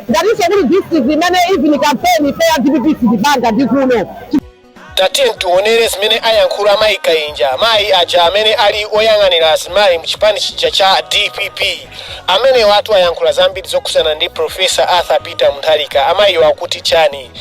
Ngatinso kuli district imene even campaign ife ya DPP sitipanga, ndi kuno. Tatiye tionere zimene ayankhula mayi Kainja, mayi aja amene ali oyang'anira azimayi mchipani chija cha DPP. Amene watu ayankhula zambiri zokhudzana ndi Professor Arthur Peter Mutharika. Amayiwo akuti chani?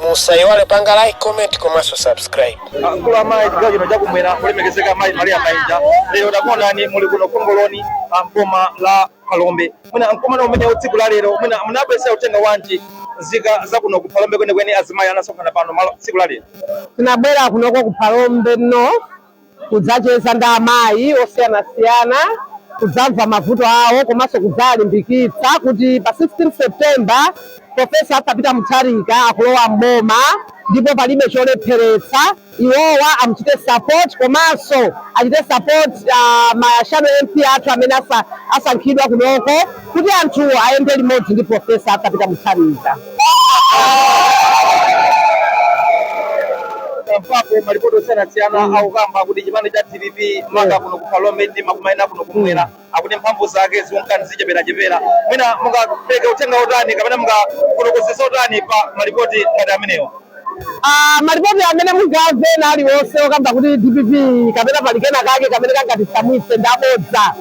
Musayiwale panga like, comment komanso subscribe. Mkulu amayi chigawo chino chakumwera, kulemekezeka mayi Maria Mainja, lero takuonani muli kuno Kongoloni mboma la Phalombe. Mwina mkumano umene tsiku la lero, mwina munabweretsa uthenga wanji nzika za kuno ku Phalombe, kwenikweni azimayi anasonkhana pano malo tsiku la lero? Tinabwera kunoko ku Phalombe no kudzacheza ndi amayi osiyanasiyana, kudzamva mavuto awo komanso kudzalimbikitsa kuti pa 16 September Professor Arthur Peter Mutharika akulowa mboma ndipo palibe cholepheretsa. Iwowa amuchite support komanso achite support ma shadow MP athu amene asankhidwa kunoko kuti anthuwo ayende limodzi ndi Professor Arthur Peter Mutharika. Tamvapo malipoti osiyanasiyana akukamba kuti chipani cha DPP, maka kuno ku Phalombe ndi makuma ena kuno kumwera, akuti mphamvu zake zikunkani zicheperachepera. Mwina mungapereke uthenga otani kapena mungafotokozesa otani pa malipoti ngati amenewa? Malipoti amene mungamve ena aliwonse okamba kuti DPP kapena pali kena kake kamene kangatitsamwitse ndabodza,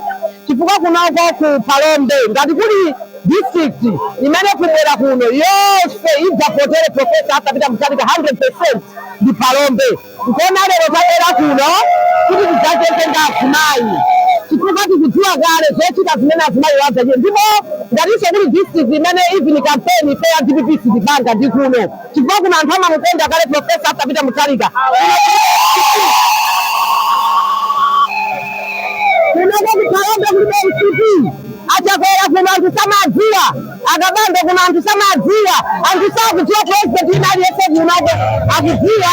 chifukwa kunoko ku Phalombe ngati kuli district imene kumwera kuno yonse idzavotere Professor Arthur Peter Mutharika 100% ndi Phalombe. Nkuona lero tabwera kuno kuti tidzacheze ndi azimayi, chifukwa tikudziwa kale zochita zimene azimayi wadzachita. Ndipo ngatinso kuli district imene even campaign ife ya DPP sitipanga, ndi kuno, chifukwa kuno anthu amamukonda kale Professor Arthur Peter Mutharika. Kunoko ku Phalombe kulibe MCP. Achakwera kuno anthu samadziwa, akabambe kuno anthu samadziwa, anthu sakudziwa president ina aliyense kunoko, akudziwa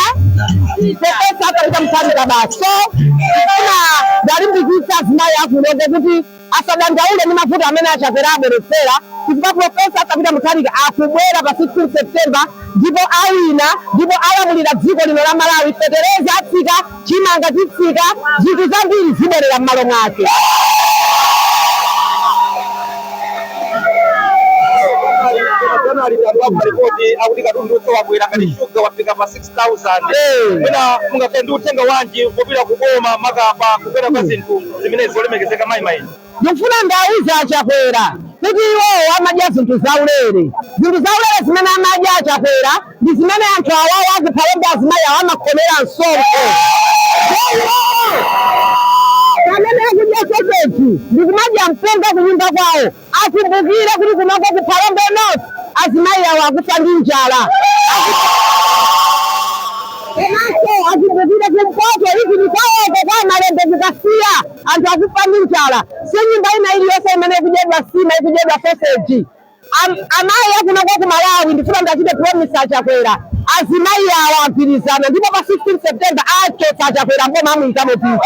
Professor Arthur Peter Mutharika basi. So tifuna ndalimbikitsa azimayi akunoko kuti asadandaule ndi mavuto amene achakwera abweretsera, chifukwa Professor Arthur Peter Mutharika akubwera pa 16 September ndipo awina ndipo alamulira dziko lino la Malawi. Fetereza atsika, chimanga chitsika, zinthu zambiri zibwerera m'malo mwake. January tamva malipoti akuti katundu wabwera, ngati shuga wafika pa 6000. Mwina mungakhale ndi uthenga wanji popita kuboma, maka pa kukwera kwa zinthu zimene zolemekezeka mayi Mainja? Ndikufuna ndauze achakwera kuti iwowo amadya zinthu zaulere. Zinthu zaulere zimene amadya achakwera ndi zimene anthu awawo akuphalombe, azimayi awo, amakhomera msonkho. Pamene akudya soseji ndikumadya mpunga kunyumba kwawo, akumbukire kuti kunoko ku Phalombe North azimayi awo akufa ndi njala. Komanso akumbukire kumpoto, ivi kwawoko kwa Malembe, kukasiya anthu akufa ndi njala. Si nyumba ina iliyonse imene ikudyedwa sima, ikudyedwa soseji. Amayi akunoko ku Malawi, ndifuna ndachite promise achakwera, azimayi awa agwirizana ndipo pa 16 September achotsa achakwera mboma, amuyikamo Peter.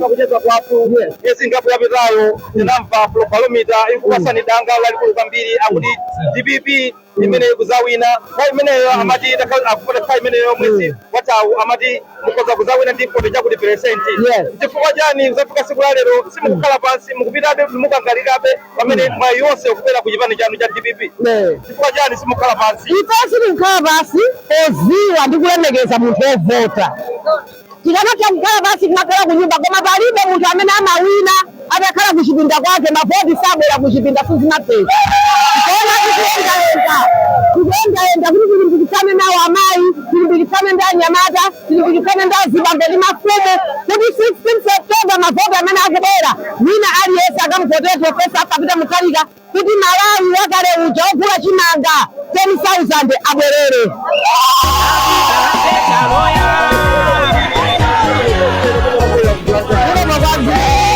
Pakucheza kwathu miyezi ingapo yapitayo, tinamva Afrobarometer ikupasani danga lalikulu kwambiri, akuti DPP imene ikuzawina. Nthawi imeneyo amati akupota, nthawi imeneyo mwezi wathawu amati mukhoza kuzawina ndi 40 chakuti percent. Chifukwa chani kuzafika tsiku la lero simukukhala pansi, mukupitabe, mukangalikabe, pamene mwayi yonse ukubwera ku chipani chanu cha DPP? Chifukwa chani simukukhala pansi? Ife sitikukhala pansi poziwa ndi kulemekeza munthu wovota. Tikanatha kukhala pansi kumakhala kunyumba, koma palibe munthu amene amawina atakhala kuchipinda kwake. Mavoti sabwera kuchipinda, sizimatheka. Koma tikuyendayenda, tikuyendayenda kuti tilimbikitsane nawo amayi, tilimbikitsane ndi anyamata, tilimbikitsane ndi azibambo ndi mafumu kuti 16 September mavoti amene akubwera, wina aliyense akamuvotere Professor Arthur Peter Mutharika kuti Malawi wakale uja ogula chimanga 10,000 abwerere. Zikomo kwambiri.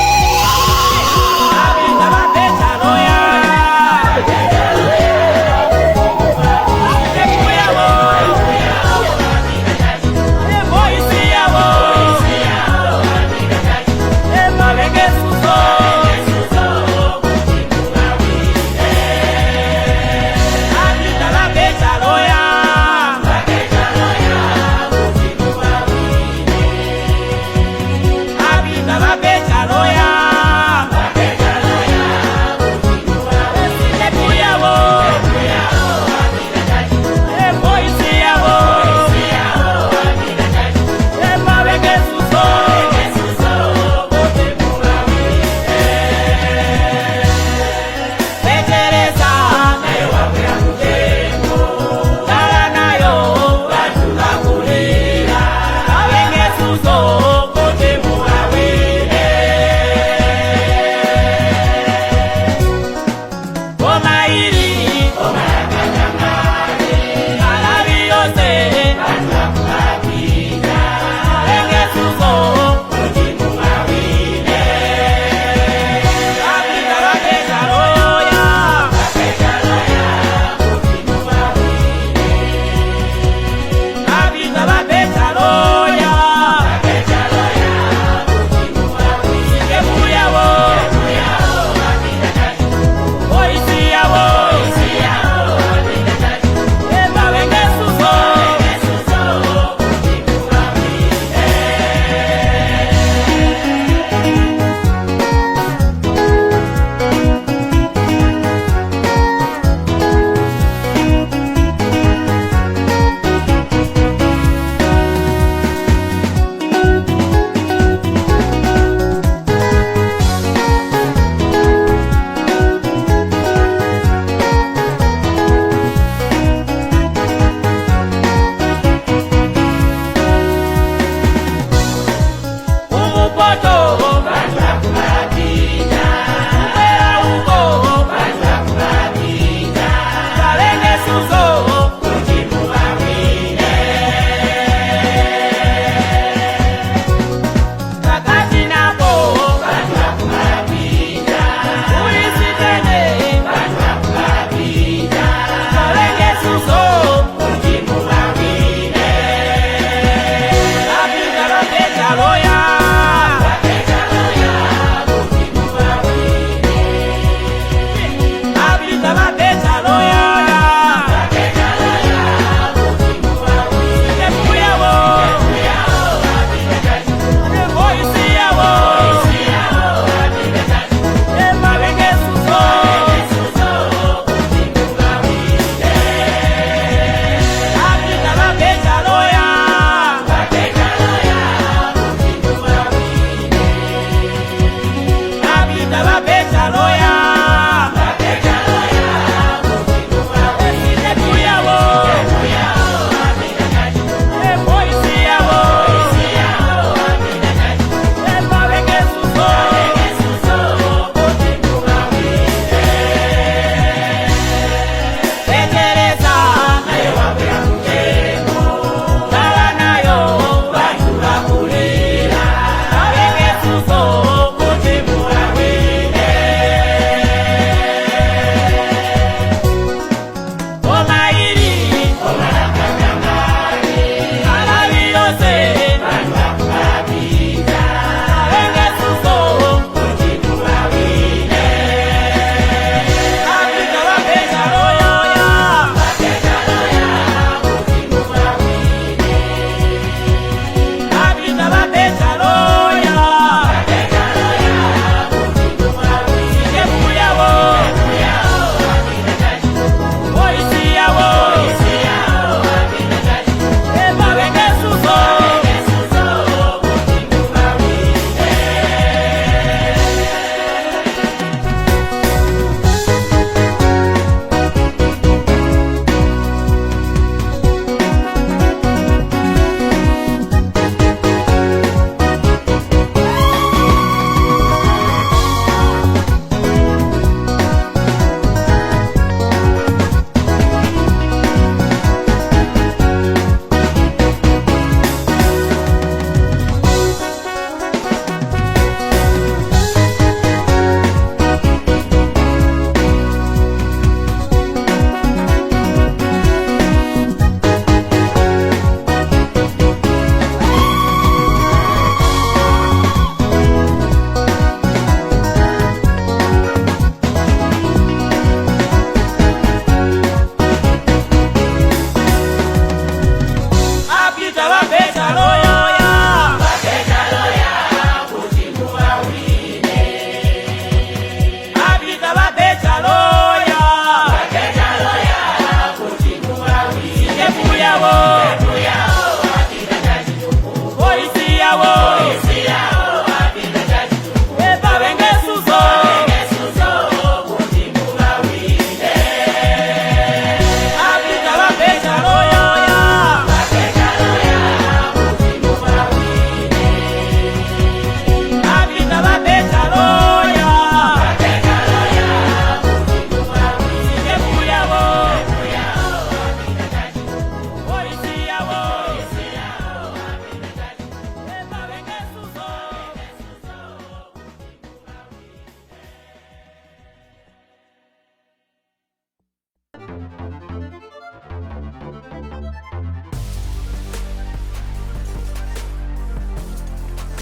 Kumpoto.